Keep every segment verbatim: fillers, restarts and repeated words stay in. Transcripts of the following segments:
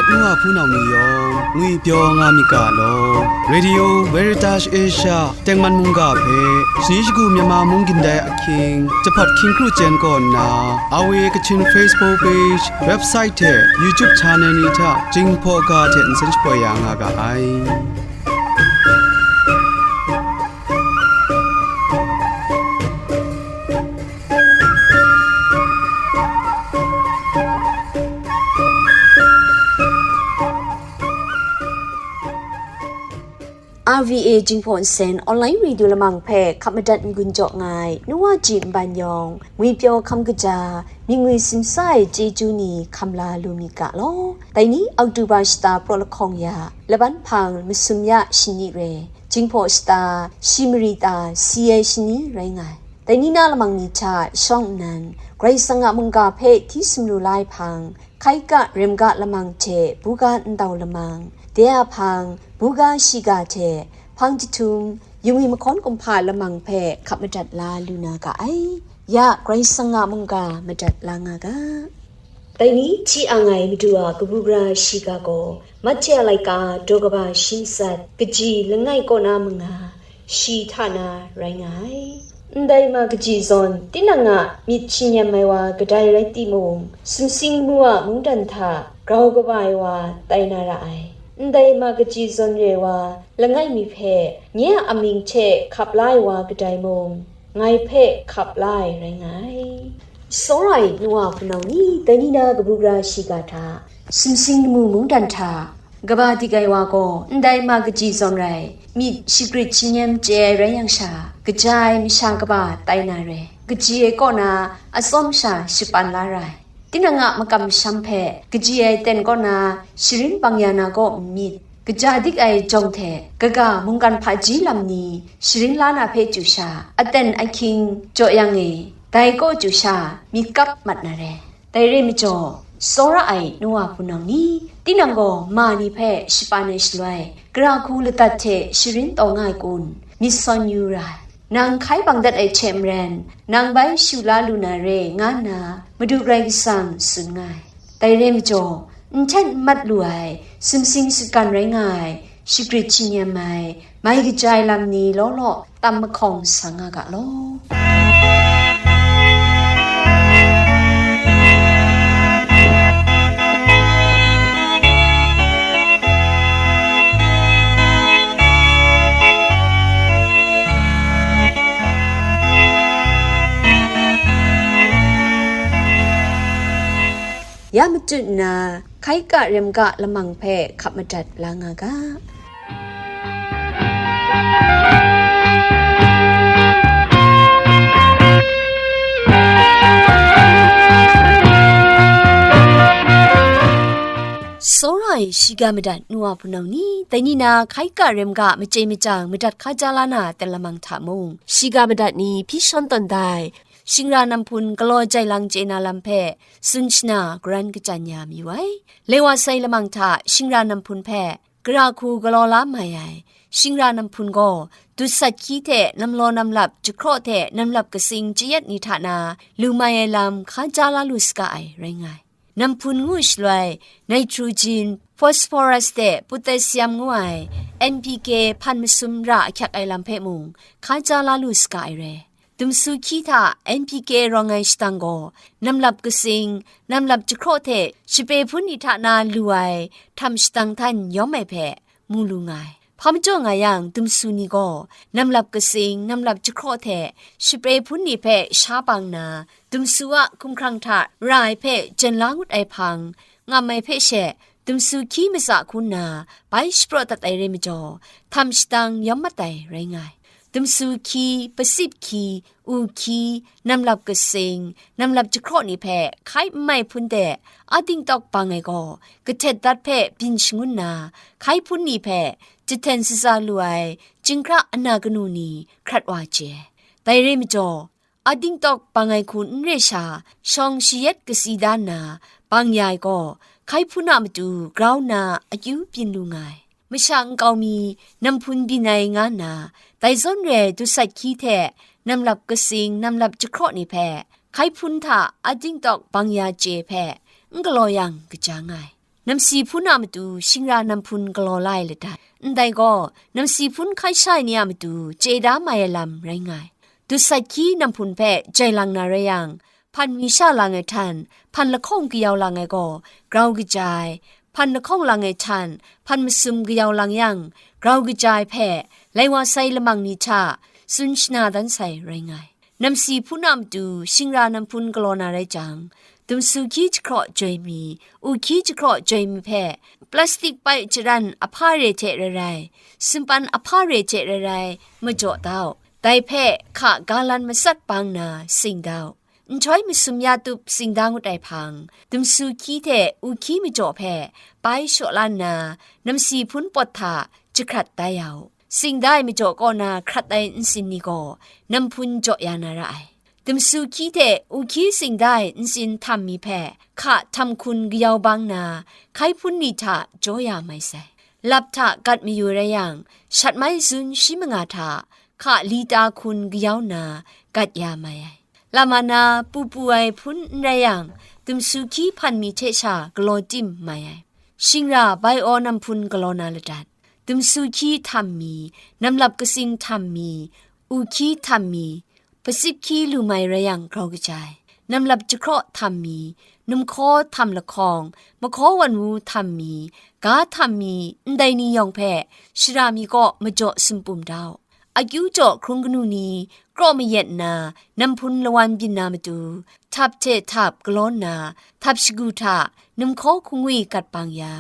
N wa hpunau ni yawng ngwipyaw nga myit ga law. Radio Veritas Asia tengman mungga hpe shani shagu Myanmar mung gindai ahkying jahpawt hkying kru chyen kaw nna, A W A Kachin Facebook page, website hte YouTube channel ni hta Jinghpaw ga hte nsen shapoi ya nga ga ai. R V A Jinghpaw Nsen Online Radio lamang hpe hkap madat n-gun jaw nga ai, nu wa ji nban yawng, ngwipyaw hkam kaja, myingwi simsa ai chyeju ni hkam la lu myit ga law. Dai ni Oktoba shata praw lahkawng ya, laban hpang masum ya shani re, Jinghpaw shata shi mari ta si ai shani rai nga ai. Dai ni na lamang ni hta shawng nnan, Karai Kasang a mungga hpe hti sumru la ai hpang, hkai ga rem ga lamang hte buga ndau lamang, de a hpang, buga shiga hte hpang jahtum, yingwi mahkawn kumhpa lamang hpe hkap madat la lu na ga ai. Ya Karai Kasang a mungga madat la nga ga. Dai ni hti ang ai Madu a kabu gara shiga gaw, Mahte a laika daw kaba shi matsat, kaji langai kaw na manga, shi hta na rai nga ai. Ndai ma kaji zawn, tinang a myit shi nyam ai wa kadai rai timung, sumsing lamu a mungdan hta grau kaba ai wa tai na ra ai. Ndai ma kaji zawn re ai wa langai mi hpe, nye a amying hte hkap la ai wa kadai mung, ngai hpe hkap la ai rai nga ai. Tsawra ai nu wa hpunau ni, dai ni na kabu gara shiga hta, sumsing lamu mungdan hta, kaba dik ai wa gaw, ndai ma kaji zawn rai, myit shagrit shi nyam chye ai rai yang sha, kaja ai masha kaba tai na re, kaji ai kaw na atsawm sha shapan la ra ai. Tinang a makam masham hpe kaji ai ten kaw na sharin bang ya na kaw n myit? Kaja dik ai jawng hte kaga mungkan hpaji lam ni sharin la na hpe chyu sha, aten ahkying jaw yang e, dai kaw chyu sha myit kap mat na re. Dai re majaw, tsawra ai nu wa hpunau ni, tinang gaw ma ni hpe shapan ai shaloi, gara hku ladat hte sharin taw nga ai kun? Myit sawn yu ra ai. Nang hkai bang dat ai hte maren, nang bai shu la lu na re, nga nna Madu Karai Kasang tsun nga ai. Dai re majaw, n hten n mat lu ai, sumsing sutgan rai nga ai, shagrit shi nyam ai, mai kaja ai lam ni law law tam mahkawng sa nga ga law. Ya matut nna, hkai ga rem ga lamang hpe hkap madat la nga ga. Tsawra ai shiga madat nu wa hpunau ni, dai ni na hkai ga rem ga machye machyang madat hkaja la na ten lamang hta mung, shiga madat ni hpyi shawn tawn da ai, shingra namhpun galaw jai lang chye na lam hpe tsun shana garan kachyan ya mayu ai. Lewa sai lamang hta shingra namhpun hpe gara hku galaw la mai ai, shingra namhpun gaw dut sat hkyi hte namlaw namlap jahkraw hte namlap katsing chayat ni hta na lu mai ai lam hkaja la lu saga ai rai nga ai. Namhpun ngu shaloi, nitrogen, phosphorus hte potassium ngu ai N P K hpan masum ra ahkyak ai lam hpe mung hkaja la lu saga ai re. Dumsu hkyi hta N P K rawng ai shadang gaw, namlap katsing, namlap jahkraw hte shape hpun ni hta na lu ai htam shadang htan yawm ai hpe mu lu nga ai. Hpa majaw nga yang, dumsu ni gaw namlap katsing, namlap jahkraw hte shape hpun ni hpe sha bang nna, dumsu a hkumhkrang hta ra ai hpe jen la ngut ai hpang, ngam ai hpe she, dumsu hkyi matsa hku nna bai shapraw dat ai rai majaw, htam shadang yawm mat ai rai nga ai. Dumsu hkyi, pasip hkyi, u hkyi, namlap katsing, namlap jahkraw ni hpe hkai n mai hpun de, a dingtawk bang ai gaw, kahtet dat hpe byin shangun nna, hkai hpun ni hpe jahten shaza lu ai, chyinghkra ana kanu ni hkrat wa chye. Dai rai majaw, a dingtawk bang ai hku n re sha, shawng shayet kasi da nna, bang ya ai gaw, hkai hpun a matu grau nna akyu byin lu nga ai. Masha nkau mi namhpun byin ai nga nna, dai zawn re ai dut sat hkyi hte namlap katsing, namlap jahkraw ni hpe, hkai hpun hta a dingtawk bang ya chye hpe, n galaw yang kaja nga ai. Namsi hpun a matu shingra namhpun galaw la ai ladat. Ndai gaw, namsi hpun hkai sha ai ni a matu chye da mai ai lam rai nga ai. Dut sat hkyi namhpun hpe jai lang na rai yang, hpan mi sha lang ai htan, hpan lahkawng kayau lang ai gaw grau kaja ai, hpan lahkawng lang ai htan, hpan masum kayau lang yang, grau kaja ai hpe, lai wa sai lamang ni hta tsun shana dan sai rai nga ai. Namsi hpun a matu shingra namhpun galaw na rai jang, dumsu hkyi jahkraw joi mi, u hkyi jahkraw joi mi hpe, plastik pai jaran ahpa re hte rai rai, sumpan ahpa re hte rai rai, majaw da u. Dai hpe hka galan matsat bang na sing da u. Nhtoi masum ya tup sing da ngut ai hpang, dumsu hkyi hte u hkyi majaw hpe bai shaw la nna, namsi hpun pawt hta jahkrat da ya u. Sing da ai majaw kaw na hkrat ai ntsin ni gaw namhpun jaw ya na ra ai. Dumsu hkyi hte u hkyi sing da ai ntsin htam mi hpe hka htam hkun kayau bang na, hkai hpun ni hta jaw ya mai sai. Lap hta gat mayu rai yang, shat mai zun shi manga hta hka lita hkun kayau na gat ya mai ai. Lama na pu pu ai hpun n rai yang, dumsu hkyi hpan mi hte sha galaw tim mai ai. Shingra bai aw namhpun galaw na ladat. Dumsu hkyi htam mi, namlap katsing htam mi, u hkyi htam mi, pasip hkyi lu mai rai yang grau kaja ai. Namlap jahkraw htam mi, numhkaw htam lahkawng, mahkaw wan wu htam mi, ga htam mi, ndai ni yawng hpe shara mi kaw majaw sumpum da u. Akyu jaw hkrung kanu ni kraw mayat nna, namhpun lawan byin na matu, htap hte htap galaw nna, htap shagu hta numhkaw hkungwi gat bang ya,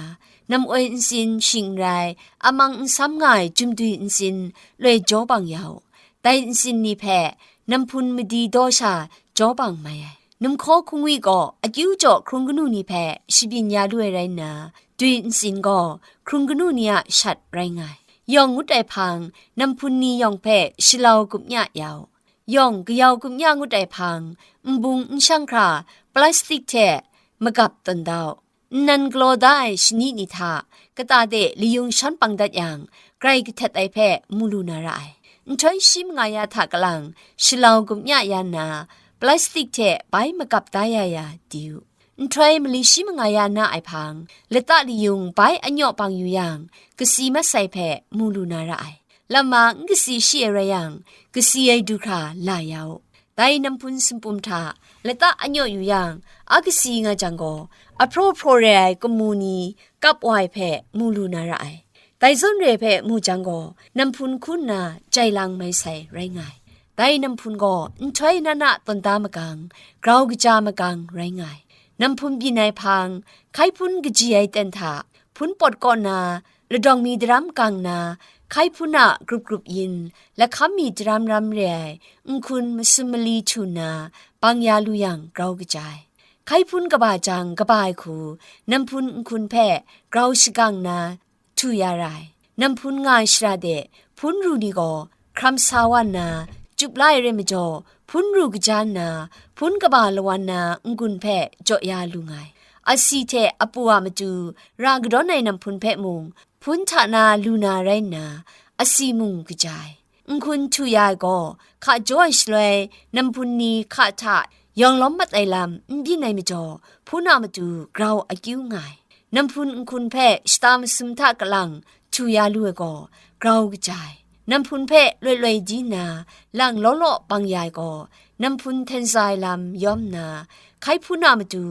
nam'oi ntsin shing n rai, amang nsam nga ai jumdui ntsin loi jaw bang ya u. Dai ntsin ni hpe namhpun madi daw sha jaw bang mai ai. Numhkaw hkungwi gaw akyu jaw hkrung kanu ni hpe shabyin ya lu ai rai nna, dui ntsin gaw hkrung kanu ni a shat rai nga ai. Yawng ngut ai hpang, namhpun ni yawng hpe shalau gumnya ya u. Yawng kayau gumnya ngut ai hpang, nbung n shang hkra, plastik hte magap tawn da u. Nnan galaw da ai shani ni hta, kata de layung shan pang dat yang, grai kahtet ai hpe mu lu na ra ai. Nhtoi shi manga ya hta kalang, shalau gumnya ya nna, plastik hte bai magap da ya ya di u. Nhtoi mali shi manga ya na ai hpang, lata layung bai anyaw bang yu yang, kasi masai hpe mu lu na ra ai. Lama n kasi shi ai rai yang, kasi ai du hkra la ya u. Dai namhpun sumpum hta lata anyaw yu yang, a kasi nga jang gaw, ahpraw hpraw re ai kamu ni kap wa ai hpe mu lu na ra ai. Dai zawn re hpe mu jang gaw, namhpun hku nna jai lang mai sai rai nga ai. Dai namhpun gaw nhtoi na na tawn da magang, grau kaja magang rai nga ai. Namhpun byin ai hpang, hkai hpun kaji ai ten hta, hpun pawt kaw na, ladawng mi daram gang na, hkai hpun a grup grup yin, lahkam mi daram ram re ai, nhkun masum mali htu nna, bang ya lu yang grau kaja ai. Hkai hpun kaba jang kaba ai hku, namhpun nhkun hpe grau shagang na, htu ya ra ai. Namhpun nga ai shara de, hpun ru ni gaw hkram sa wa nna, chyup la ai rai majaw, hpun ru kaja nna, hpun kaba lawan na n-gun hpe jaw ya lu nga ai. Asi hte apu a matu ra kadawn ai namhpun hpe mung, hpun hta na lu na rai nna, asi mung kaja ai. Nhkun htu ya ai gaw, hka jaw ai shaloi, namhpun ni hka hta yawng lawm mat ai lam n byin ai majaw, hpun a matu grau akyu nga ai. Namhpun nhkun hpe shata masum hta kalang htu ya lu ai gaw, grau kaja ai. Namhpun hpe loi loi di nna, lang law law bang ya ai gaw, namhpun hten za ai lam yawm nna, hkai hpun a matu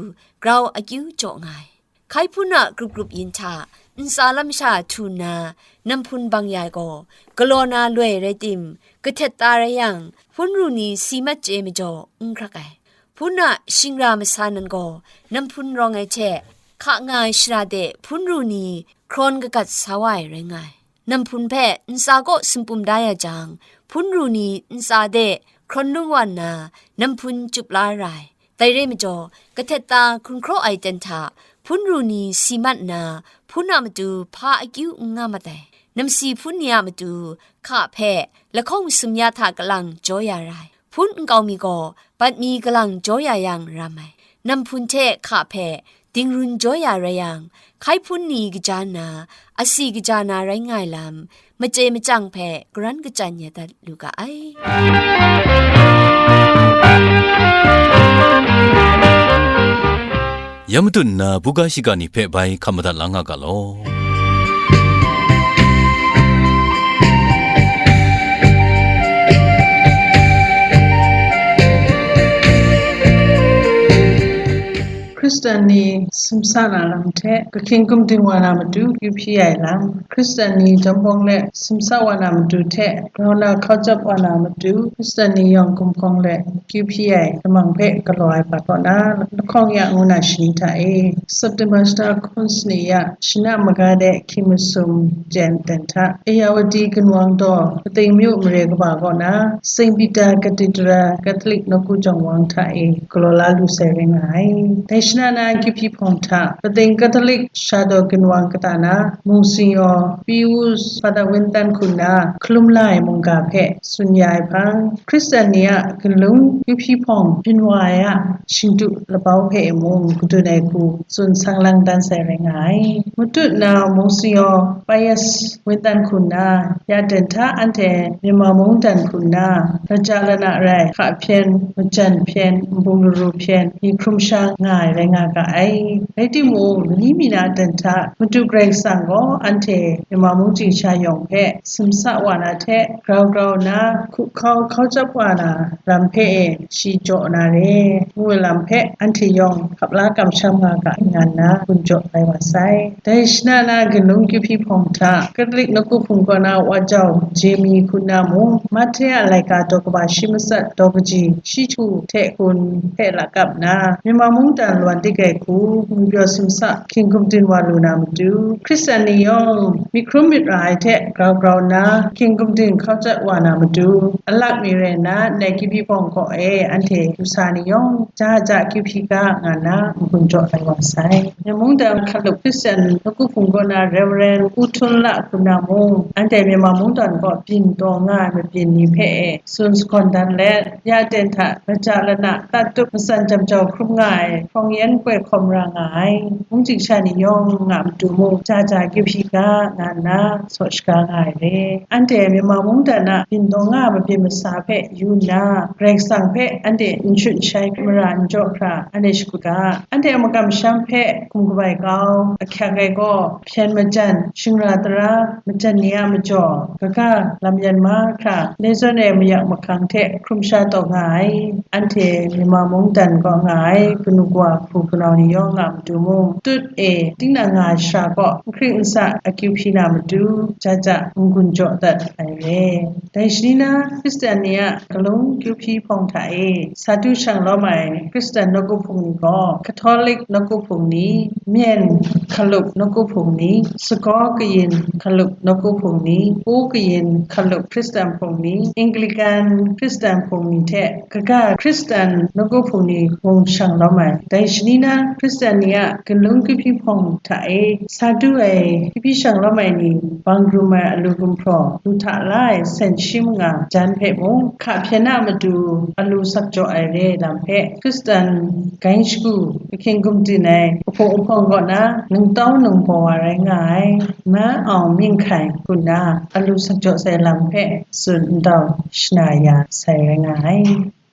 grau akyu jaw nga ai. Hkai hpun a grup grup yin hta ntsa lam sha htu nna, namhpun bang ya ai gaw, galaw na loi rai tim, kahtet ta rai yang, hpun ru ni si mat chye majaw n hkrak ai. Hpun a shingra masa nan gaw, namhpun rawng ai hte, hka nga ai shara de hpun ru ni hkrawn kagat sa wa ai rai nga ai. Namhpun hpe ntsa kaw sumpum da ya jang, hpun ru ni ntsa de hkrawn lung wa nna, namhpun chyup la ra ai. Dai rai majaw, kahtet ta hkrung hkraw ai ten hta, hpun ru ni si mat nna, hpun a matu hpa akyu n nga mat ai. Namsi hpun ni a matu, hka hpe lahkawng sum ya hta kalang jaw ya ra ai. Hpun nkau mi gaw, bat mi kalang jaw ya yang ram ai. Namhpun hte hka hpe dingrun jaw ya rai yang, hkai hpun ni kaja nna, asi kaja na rai nga ai lam, machye machyang hpe karan kachyan ya dat lu ga ai. Ya matut nna buga shiga ni hpe bai hkam madat la nga ga law. Hkristan ni simsa na lam hte, kahkying gumding wa na matu kyu hpyi ai lam, Hkristan ni jawm bawng let simsa wa na matu hte, grau na hkau jawp wa na matu, Hkristan ni yawng gumhkawng let kyu hpyi ai lamang hpe galaw ai hpa kaw na, lahkawng ya ngu na shani hta e, September shata hkun sani ya, shana maga de hkying masum jen ten hta, Ayawadi ginwang daw, Kating myu mare kaba kaw na, Saint Peter Cathedral Catholic nawku jawng wang hta e galaw la lu sai rai nga ai. Dai shana na kyu hpyi hpawng hta, Kating Catholic sha daw ginwang kata na, Monsignor Pius Father Winton hku nna hkalum la ai mungga hpe tsun ya ai hpang, Hkristan ni a ginlung kyu hpyi hpawng byin wa ai a shingdu labau hpe e mung kadun ai hku tsun sang lang dan sai rai nga ai. Matut na Monsignor Pius Winton hku nna, ya ten hta anhte Myanmar mungdan hku nna, raja lana rai, hka hpyen, majan hpyen, nbung laru hpyen, myi hkrum sha nga ai rai nga ga ai. Rai timung, lani mi na ten hta, Madu Karai Kasang gaw anhte Myanmar mung ting sha yawng hpe simsa wa na hte, grau grau nna hku hkau hkau jap wa na lam hpe e shi jaw na re, ngu ai lam hpe anhte yawng hkap la kamsham nga ga ai nga nna gun jaw rai wa sai. Dai shana na ginlung kyu hpyi hpawng hta, Catholic nawku hpung kaw na wa jau Jemi hku nna mung, Mahte a laika daw kaba shi matsat daw kaji shi htu hte hkun hpe lakap nna, Myanmar mungdan lwan dik ai hku, ngwi pyaw simsa hkying gumdin wa lu na matu, Hkristan ni yawng myit hkrum myit ra ai hte grau grau nna, hkying gumdin hkau jat wa na matu, alak mi rai nna, ndai kyu hpyi hpawng kaw e anhte du sa ni yawng, ja ja kyu hpyi ga, nga nna n-gun jaw ai wa sai. Myen mungdan hkalup Hkristan nawku hpung kaw na Reverend U Htun La hku nna mung, anhte Myanmar mungdan kaw byin taw nga ai mabyin ni hpe e tsun sagawn dan let, ya ten hta raja lana tat tup matsan jam jau hkrum nga ai hprawng yan koi hkawm ra nga ai, mung ting sha ni yawng a matu mung, ja ja kyu hpyi ga, nga nna saw shaga nga ai re. Anhte Myanmar mungdan a byin taw nga ai mabyin masa hpe yu nna, Karai Kasang hpe anhte n shut n shai, mara n jaw hkra, anhte shagu ga. Anhte a makam masham hpe hkum kabai kau, ahkyak ai gaw, hpyen majan, shingra tara, majan ni a majaw, kaga lam yan mahkra, lezon ai mayak mahkang hte hkrum sha taw nga ai, anhte Myanmar mungdan kaw nga ai kanu kawa hpu kanau ni yawng a matu mung, tut e tinang nga ai shara kaw n hkring n sa akyu hpyi na matu, ja ja n-gun jaw dat ai re. Dai shani na, Hkristan ni a galung kyu hpyi hpawng hta e sa du shang lawm ai Hkristan nawku hpung ni gaw, Catholic nawku hpung ni, Myen hkalup nawku hpung ni, Sagaw kayin hkalup nawku hpung ni, Pu kayin hkalup Hkristan hpung ni, Anglican Hkristan hpung ni hte kaga Hkristan nawku hpung ni mung shang lawm ai. Dai shani na, Hkristan ni a ginlung kyu hpyi hpawng hta e sa du ai kyu hpyi shang lawm ai ni bang krum ai alu gumhpraw, lu hta la ai sen shi manga jan hpe mung, hka hpyen a matu alu sak jaw ai re lam hpe, Hkristan grai shagu, ahkying gumdin ai, ahpung ahpawng kaw na ningtau ningbaw wa rai nga ai, Ma Aung Mying Hkai hku nna alu sak jaw sai lam hpe tsun ndau shana ya sai rai nga ai.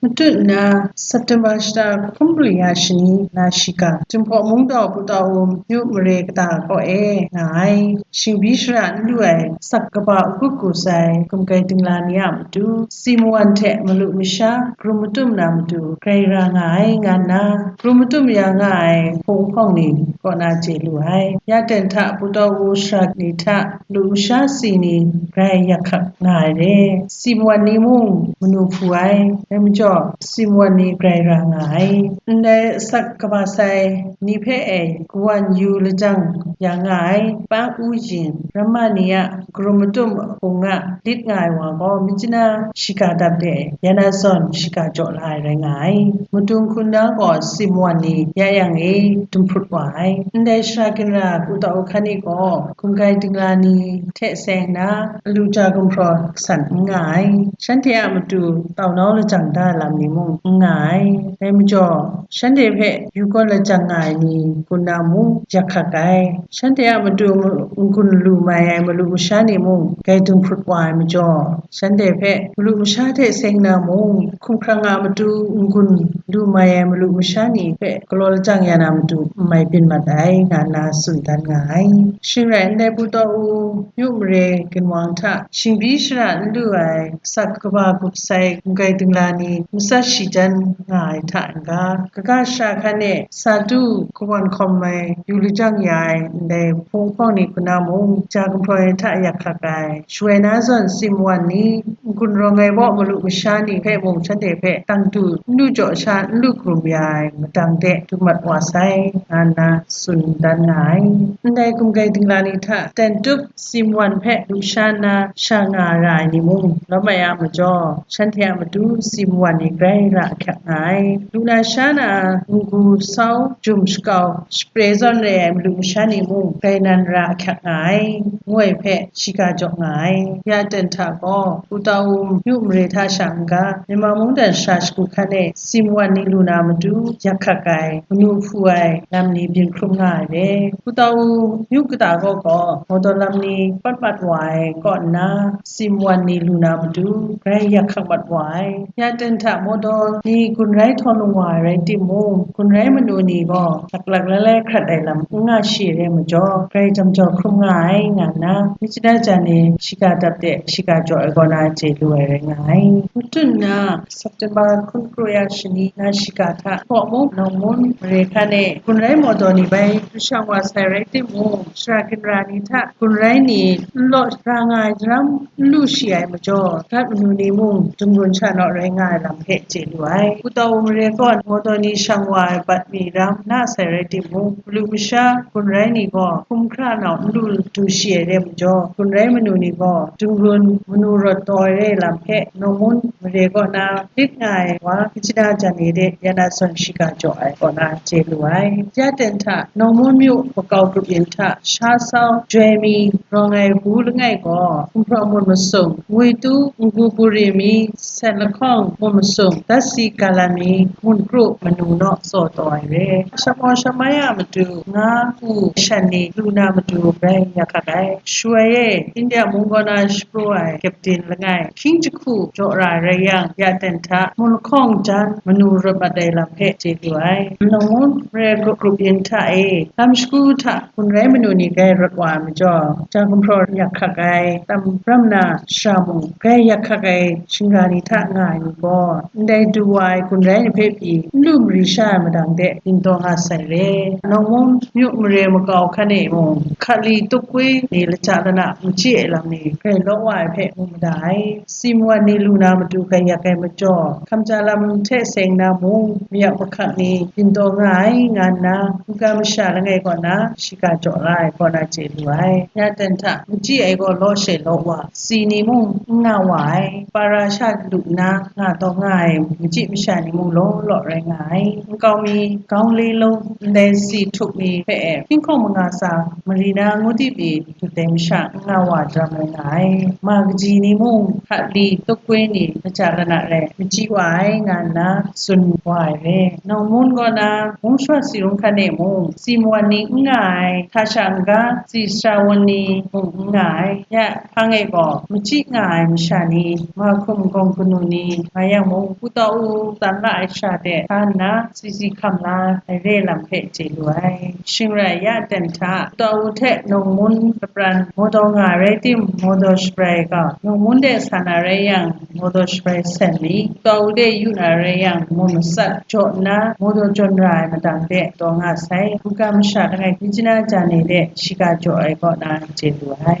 Matut nna, September shata hkun mali ya shani na shiga, Jinghpaw mungdaw Pu Tau Wu myu mare kata kaw e nga ai, shingbi shara n lu ai, sak kaba agut gu sai, gumgai dingla ni a matu, si mawan hte malu masha, krum matum na matu, grai ra nga ai, nga nna, krum matum ya nga ai, hpung hpawng ni kaw na chye lu ai. Ya ten hta Pu Tau Wu shara ni hta, lu masha si ni grai yak hkak nga ai re. Si mawan ni mung manu hpu ai, dai majaw, si mawan ni grai ra nga ai. Ndai sak kaba sai ni hpe e kawan yu lajang ya nga ai, Pa U Yin, ramma ni a karum matum hpung a lit nga ai wa gaw, Myitkyina shiga dap de, ya na zawn shiga jaw la ai rai nga ai. Matu hku nna gaw si mawan ni ya yang e dum hprut wa ai. Ndai shara ginra Pu Tau Wu Hkan ni gaw, gumgai dingla ni hte seng nna, alu ja gumhpraw san n nga ai. Shanhte a matu tau nau lajang da ai lam ni mung n nga ai. Dai majaw, shanhte hpe yu kau lajang nga ai ni kun na mung yak hkak ai. Shanhte a matu n-, n-gun lu mai ai malu masha ni mung gai dung hprut wa ai majaw, shanhte hpe malu masha hte seng na mung, hkumhkrang a matu n-gun lu mai ai malu masha ni hpe galaw lajang ya na matu n mai byin mat ai, nga nna tsun dan nga ai. Shing rai ndai, Pu Taw U myu mare ginwang hta shingbyi shara n lu ai, asak kaba gup sai gumgai dingla ni matsat shi jan nga ai hta n-ga, kaga shara hkan e sa du kawan hkawm ai yu lajang ya ai ndai hpung hpawng ni hku na mung, ja gumhpraw ai hta yak hkak ai. Shawoi na zawn tsim wan ni, n-gun rawng ai baw malu masha ni hpe mung shanhte hpe tang du n lu jaw sha n lu hkrum ya ai madang de du mat wa sai, nga nna tsun dan nga ai. Ndai gumgai dingla ni hta ten tup tsim wan hpe lu sha nna sha nga ra ai ni mung lawm ai a majaw, shanhte a matu tsim wan ni grai ra ahkyak nga ai. Lu na sha na, n-gu sau, jum shakau, shapre zawn re ai malu masha ni mung, grai nan ra ahkyak nga ai, ngu ai hpe shiga jaw nga ai. Ya ten hta gaw, Pu Taw U myu mare hta sha n-ga, Myanmar mungdan sara shagu hkan e tsim wan ni lu na matu yak hkak ai, manu hpu ai lam ni byin hkrum nga ai re. Pu Taw U myu kata kaw gaw, mawdaw lam ni pat mat wa ai kaw nna, tsim wan ni lu na matu, grai yak hkak mat wa ai. Ya ten hta mawdaw ni gun rai htaw lung wa ai rai timung, gun rai manu ni gaw laklak lai lai hkrat ai lam n nga shi ai rai majaw, grai jam jau hkrum nga ai, nga nna, Myitkyina jan e shiga dap de shiga jaw ai kaw na chye lu ai rai nga ai. Matut nna, September hkun kru ya shani na shiga hta, Hpaw mung, Nawng mun, mare hkan e, gun rai mawdaw ni bai, lu shang wa sai rai timung, shara ginra ni hta, gun rai ni n law ra nga ai daram, n lu shi ai majaw, rat manu ni mung, dung-gun sha naw rai nga ai lam hpe chye lu ai. Pu Taw U mare kaw, mawdaw ni shang wa ai bat mi ram na sai rai timung, malu masha gun rai ni gaw, hkum hkra nau n lu du shi ai re majaw, gun rai manu ni gaw, dung-gun manu rawt taw ai re lam hpe, Nawng mun mare kaw na lit nga ai wa, Myitkyina jan e de ya na zawn shiga jaw ai kaw na chye lu ai. Ya ten hta, Nawng mun myu makau grup yin hta, sha sau, joi mi, rawng ai bu langai gaw, hkumhpraw mun masum, ngwi tu, n-gu buri mi, sen lahkawng mun masum, dat si galan mi, mun kru manu naw tsaw taw ai re. Shamawng shamai a matu, nga, u, shan ni lu na matu rai ya hkak ai. Shawoi e, India mung kaw na shapraw ai Captain langai, hkying jahku jaw ra rai yang, ya ten hta, mun lahkawng jan manu rawt mat ai lam hpe chye lu ai. Nawng mun mare grup grup yin hta e, lam shagu hta gun rai manu ni grai rawt wa ai majaw, ja gumhpraw yak hkak ai, tam ram na shara mung grai yak hkak ai shingra ni hta nga ai ni gaw, ndai du wa ai gun rai ni hpe pyi n lu mari sha ai madang de byin taw nga sai re. Nawng mun myu mare makau hkan e mung, hkali tup kwi ni laja lana machyi ai lam ni grai law wa ai hpe mu mada ai. Tsim wan ni lu na matu grai yak ai majaw, hkamja lam hte seng na mung, mayak mahkak ni byin taw nga ai, nga nna, hkungga masha langai kaw na shiga jaw la ai kaw na chye lu ai. Ya ten hta, machyi ai gaw law she law wa, si ni mung n nga wa ai, para sha lu nna nga taw nga ai machyi masha ni mung law law rai nga ai. Nkau mi, gaung le lung, ndai si htup mi hpe e, hkying hkawng manga tsa, mari na ngu dip i, dut ai masha n nga wa daram rai nga ai. Ma kaji ni mung, hkali, tup kwi ni, laja lana rai, machyi wa ai, nga nna tsun wa ai re. Nawng mun kaw na, mung shawa si rung hkan e mung, tsim wan ni n nga ai, hta sha n-ga, tsi sara wan ni mung n nga ai. Ya hpang e gaw, machyi nga ai masha ni, ma hkum gawng kanu ni, nga yang mung, Pu Taw U tsan la ai sha de, sa nna, si si hkam la ai re lam hpe chye lu ai. Shing rai ya ten hta, Pu Taw U hte Nawng mun lapran mawdaw nga rai tim, mawdaw shabrai ga, Nawng mun de sa na rai yang, mawdaw shabrai sen mi, Pu Taw U de yu na rai yang, mun matsat jaw nna, mawdaw jawn ra ai madang de taw nga sai. Hkungga masha langai, Myitkyina jan e de shiga jaw ai kaw na chye lu ai.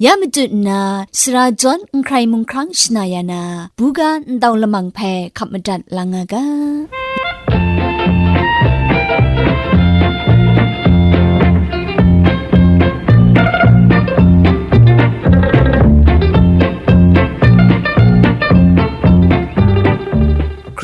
Ya matut nna, sara jawn n hkrai mung hkrang shana ya na, buga ntau lamang hpe hkap madat lang nga ga.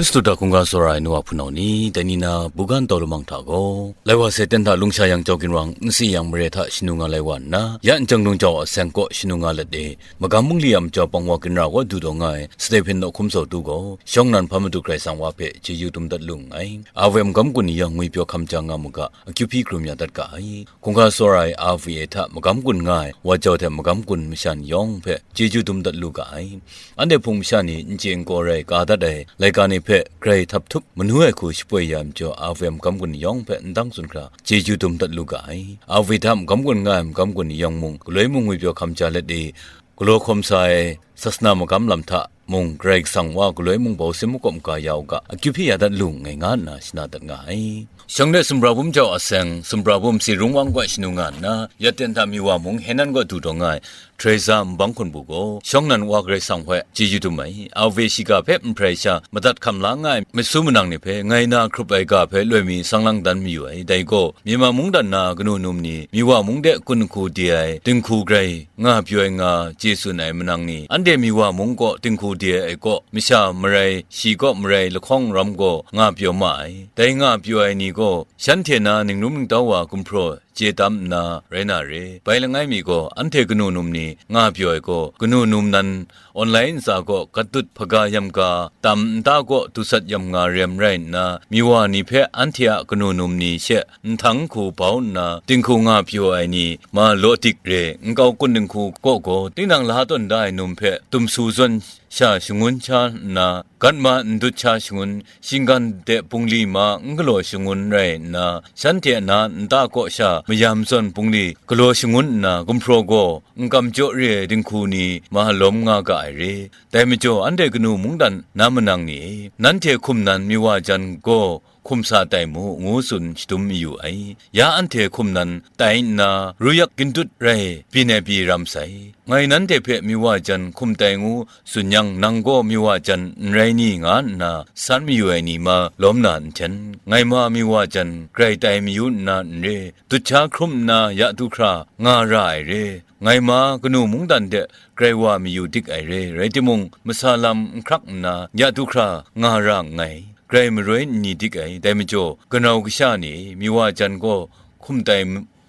Hkristu hta hkungga tsawra ai nu wa hpunau ni, dai ni na bugan tau lamang hta gaw, lai wa se ten hta lungsha yang jau ginwang, nsi yang mare hta shanu nga lai wa nna, ya nchyang lung jau a seng kaw shanu nga let e, magam bungli a majaw pang wa ginra wa du taw nga ai, Stephen naw hkum saw tu gaw, shawng nnan hpa Madu Karai Kasang wa hpe chyeju dum dat lu nngai. A V M magam kun ni yawng ngwipyaw hkam jang nga mu ga, akyu hpyi hkrum ya dat ga ai. Hkungga tsawra ai A V A hta magam kun nga ai, wa jau hte magam kun masha ni yawng hpe chyeju dum dat lu ga ai. Anhte hpung masha ni n chye n kaw rai ka dat ai laika ni hpe grai htap htup manu ai hku shapoi ya ai majaw, A V M magam kun ni yawng hpe n dang tsun hkra chyeju dum dat lu ga ai. A V A hta magam kun nga ai magam kun ni yawng mung, galoi mung ngwipyaw hkam ja let e, galaw hkawm sa ai sasana magam lam hta mung, Karai Kasang wa galoi mung bau sin makawp maga ya u ga, akyu hpyi ya dat lu nngai nga nna shana dat nga ai. Shawng de sumra bum jau a seng, sumra bum si rung wang gaw shanu nga nna, ya ten hta mi wa mung Henan gaw du taw nga ai, Teresa nbang hkun bu gaw, shawng nnan wa Karai Kasang hpe chyeju dum ai, A V A shiga hpe nhprai sha madat hkam la nga ai, masu manang ni hpe ngai na hkrup ai ga hpe loi mi sang lang dan mayu ai, dai gaw, Myanmar mungdan na kanu num ni, mi wa mung de kun hku de ai, dinghku grai nga pyaw ai nga chye tsun ai manang ni, anhte mi wa mung kaw dinghku de ai kaw, masha marai, shi kaw marai lahkawng ram gaw nga pyaw ma ai. Dai nga pyaw ai ni gaw, shanhte na ningrum ningtau wa gumhpraw chye tam nna rai na re. Bai langai mi gaw, anhte kanu num ni nga pyaw ai gaw, kanu num nan online ntsa gaw gatdut hpaga yam ga, tam nta gaw dusat yam nga rem rai nna, mi wa ni hpe anhte a kanu num ni she nhtang hku bau nna, dinghku nga pyaw ai ni ma law dik re, nkau kun dinghku kaw gaw, tinang la tawn da ai num hpe dumsu zawn sha shangun sha nna, gatma ndut sha shangun, shinggan de bungli ma n galaw shangun rai nna, shanhte a na nta kaw sha mayam zawn bungli galaw shangun nna, gumhpraw gaw n kam jaw re ai dinghku ni ma lawm nga ga ai re. Dai majaw, anhte kanu mungdan na manang ni e, nanhte hkum nan mi wa jan gaw hkum sa tai mu, ngu tsun shadum mayu ai. Ya anhte hkum nan tai nna, ruyak gindut rai byin ai pyi ram sai. Ngai nanhte hpe mi wa jan hkum tai ngu tsun yang, nang gaw mi wa jan n rai ni, nga nna san mayu ai ni ma lawm na nhten, ngai ma mi wa jan grai tai mayu nna n re, dut sha hkrum nna ya du hkra nga ra ai re, ngai ma kanu mungdan de grai wa mayu dik ai re, rai timung, masa lam n hkrak nna ya du hkra nga ra nngai. Grai maroi n ni dik ai, dai majaw, ganau kasha ni mi wa jan gaw hkum tai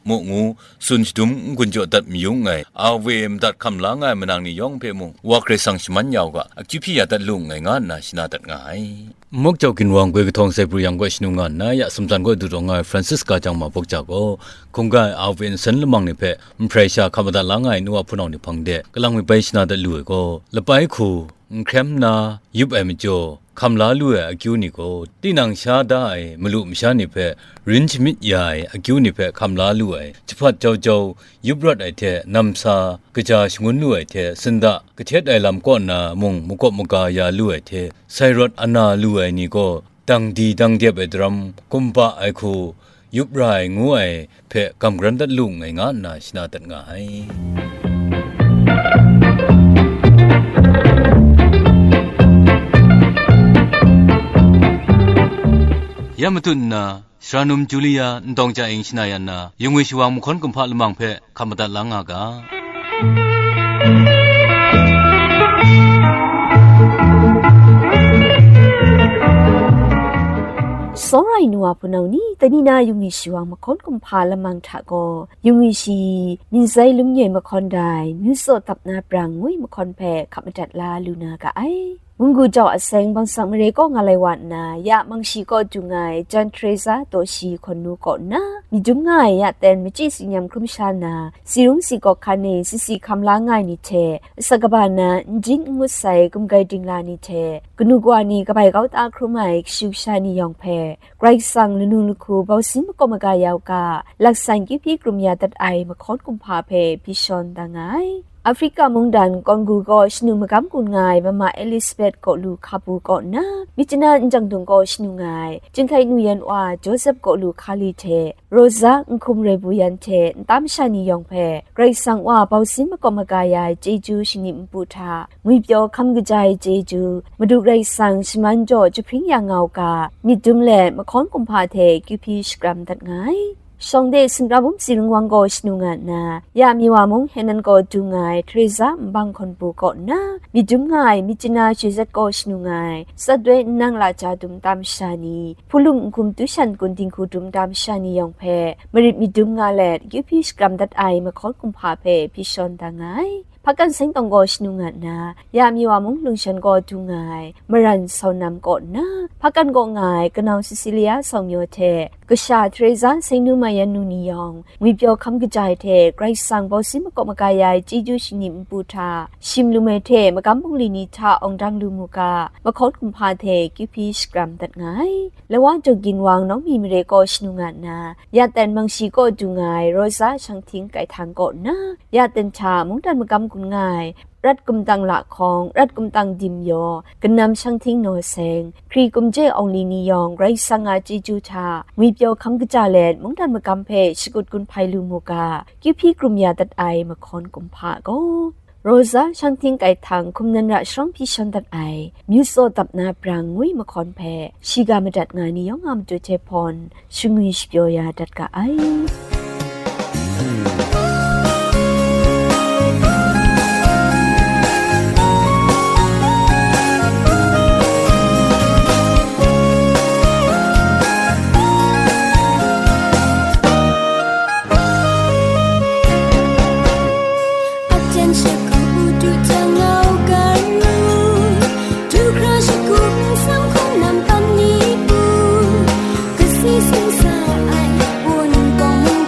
mu ngu tsun shadum n gun jaw dat mayu nngai. A V A madat hkam la nga ai manang ni yawng hpe mung, wa Karai Kasang shaman ya u ga, akyu hpyi ya dat lu nngai, nga nna shana dat nga ai. Muk jau ginwang goi kahtawng sai pru yang gaw shanu nga nna, ya sumtsan gaw du taw nga ai Francis ka jang ma bawk ja gaw, hkungga ai A V A nsen lamang ni hpe nhprai sha hkap madat la nga ai nu wa hpunau ni hpang de, kalang myit bai shana dat lu ai gaw, lapai hku, n hkrem nna yup ai majaw, hkam la lu ai akyu ni gaw, tinang sha da ai malu masha ni hpe rin shamyit ya ai akyu ni hpe hkam la lu ai, jahpat jau jau yup rawt ai hte, namsa kaja shangun lu ai hte, sinda kahtet ai lam kaw na mung makawp maga ya lu ai hte, sai rawt ana lu ai ni gaw, dang di dang dep ai daram, kumba ai hku, yup ra ai ngu ai hpe gam garan dat lu nngai, nga nna shana dat nga ai. Ya matut nna, Sara num Julia ntawng ja ing shana yan na, yungwi shawang mahkawn kumhpa lamang hpe hkap madat la nga ga. Tsawra ai nu wa hpunau ni, dai ni na yungwi shawang mahkawn kumhpa lamang hta gaw, yungwi shi, Minzai Lum Nyoi mahkawn dai, Myu Tsaw Dap Na Prang ngu ai mahkawn hpe hkap madat la lu na ga ai. Munggu jau a seng bang sang mare kaw nga lai wa nna, ya Mangshi kaw du nga ai Jan Teresa daw shi hkawn nu kaw nna, myit dum nga ai ya ten machyi tsin-yam hkrum sha na, si rung si gawk hkan e si si hkam la nga ai ni hte, asak kaba na n jin n ngut sai gumgai dingla ni hte, kanu kawa ni kabai kau ta hkrum ai kashu kasha ni yawng hpe, Karai Kasang lanung lahku bau sin makawp maga ya u ga, laksan kyu hpyi krum ya dat ai mahkawn kumhpa hpe hpyi shawn da nga ai. Afrika mungdan Congo kaw shanu magam kun nga ai Mama Elizabeth kaw lu hka bu kaw nna, Myitkyina Njang Dung kaw shanu nga ai Chyinghkai Nu Yan Wa Joseph kaw lu hka li hte, Rosa Nhkum Rai Bu Yan hte nta masha ni yawng hpe, Karai Kasang wa bau sin makawp maga ya ai chyeju shangnip npu hta, ngwipyaw hkam kaja ai chyeju, Madu Karai Kasang shaman jaw jahpring ya nga u ga, myit dum let mahkawn kumhpa hte kyu hpyi shakram dat nga ai. Shawng de Singkra bum si ring wang gaw shanu nga nna, ya mi wa mung Henan gaw du nga ai Teresa nbang hkawn pru kaw nna, myit dum nga ai Myitkyina Shezat gaw shanu nga ai Satwe Nnang Laja dum tam sha ni, Hpulung Nhkum Tushan Kun Dinghku dum tam sha ni yawng hpe marit myit dum nga let, kyu hpyi shakram dat ai mahkawn kumhpa hpe hpyi shawn da nga ai. Hpakan Seng Tawng gaw shanu nga nna, ya mi wa mung Lungshan gaw du nga ai Maran Saunam kaw nna, Hpakan kaw nga ai Kanau Cecilia Saumyaw hte Kasha Teresa Seng Nu Mayan Nu ni yawng, ngwipyaw hkam kaja ai hte Karai Kasang bawsi makaw maga ya ai chyeju shani npu hta, shim lum ai hte magam bungli ni hta awng dang lu mu ga, mahkawn kumhpa hte kyu hpyi shakram dat nga ai. Lawa Daw Ginwang Nawng Mi Mare kaw shanu nga nna, ya ten Mangshi kaw du nga ai Rosa Shanghting Kaihthang kaw nna, ya ten hta mungdan magam gun nga ai Rat Kumtang Lahkawng, Rat Kumtang Dimyaw, Kanam Shanghting Naw Seng, Hkri Kumje Awng Li ni yawng Karai Kasang a chyeju hta ngwipyaw hkam kaja let mungdan magam hpe shakut gun hpai lu mu ga, kyu hpyi krum ya dat ai mahkawn kumhpa gaw, Rosa Shanghting Kaihthang hkum nan ra sharawng hpyi shawn dat ai, Myu Tsaw Dap Na Brang ngu ai mahkawn hpe shiga madat nga ai ni yawng a matu hte hpawn shangwi shapyaw ya dat ga ai. Aten shakut u du jang ngau gan nu, du hkra shakut nsang hkawng nampan ni u, kasi seng sa ai, wunpawng mung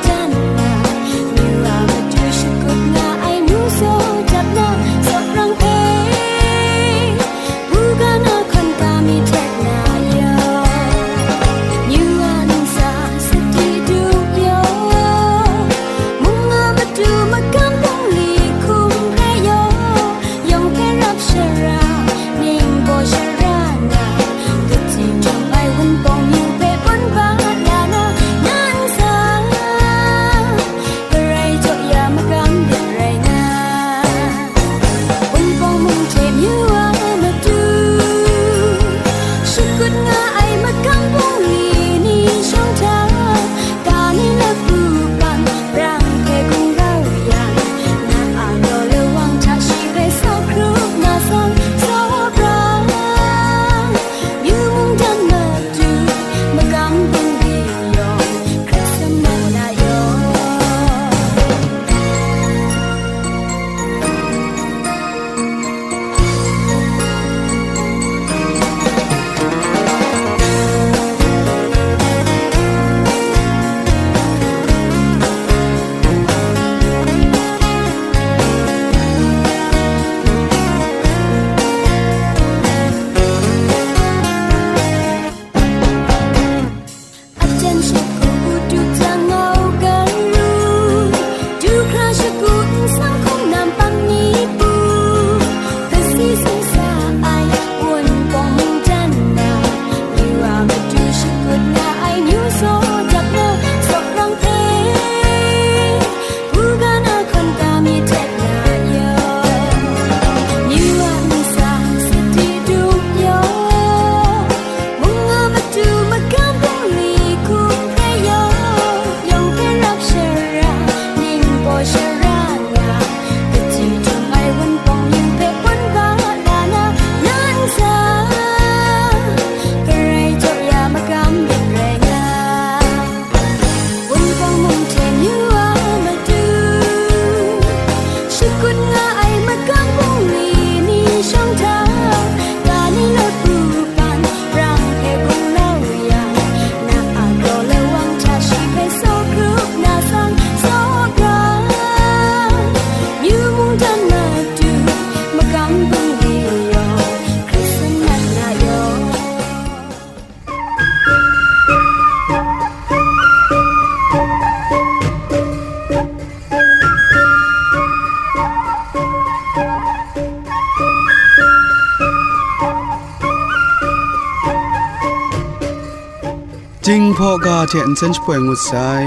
Hpaw ga hte nsen shapoi ngut sai.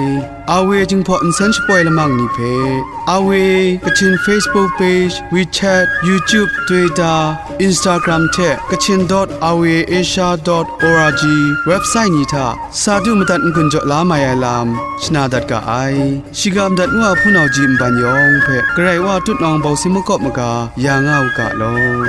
Awe Jinghpaw nsen shapoi lamang ni hpe, Awe Kachin Facebook page, WeChat, YouTube, Twitter, Instagram hte Kachin dot awe asia dot org website ni hta sa du madat n-gun jaw la mai ai lam shana dat ga ai. Shiga madat ngu a hpunau ji nban yawng hpe Karai Wa tutnawng bawsi makawp maga ya nga u ga law.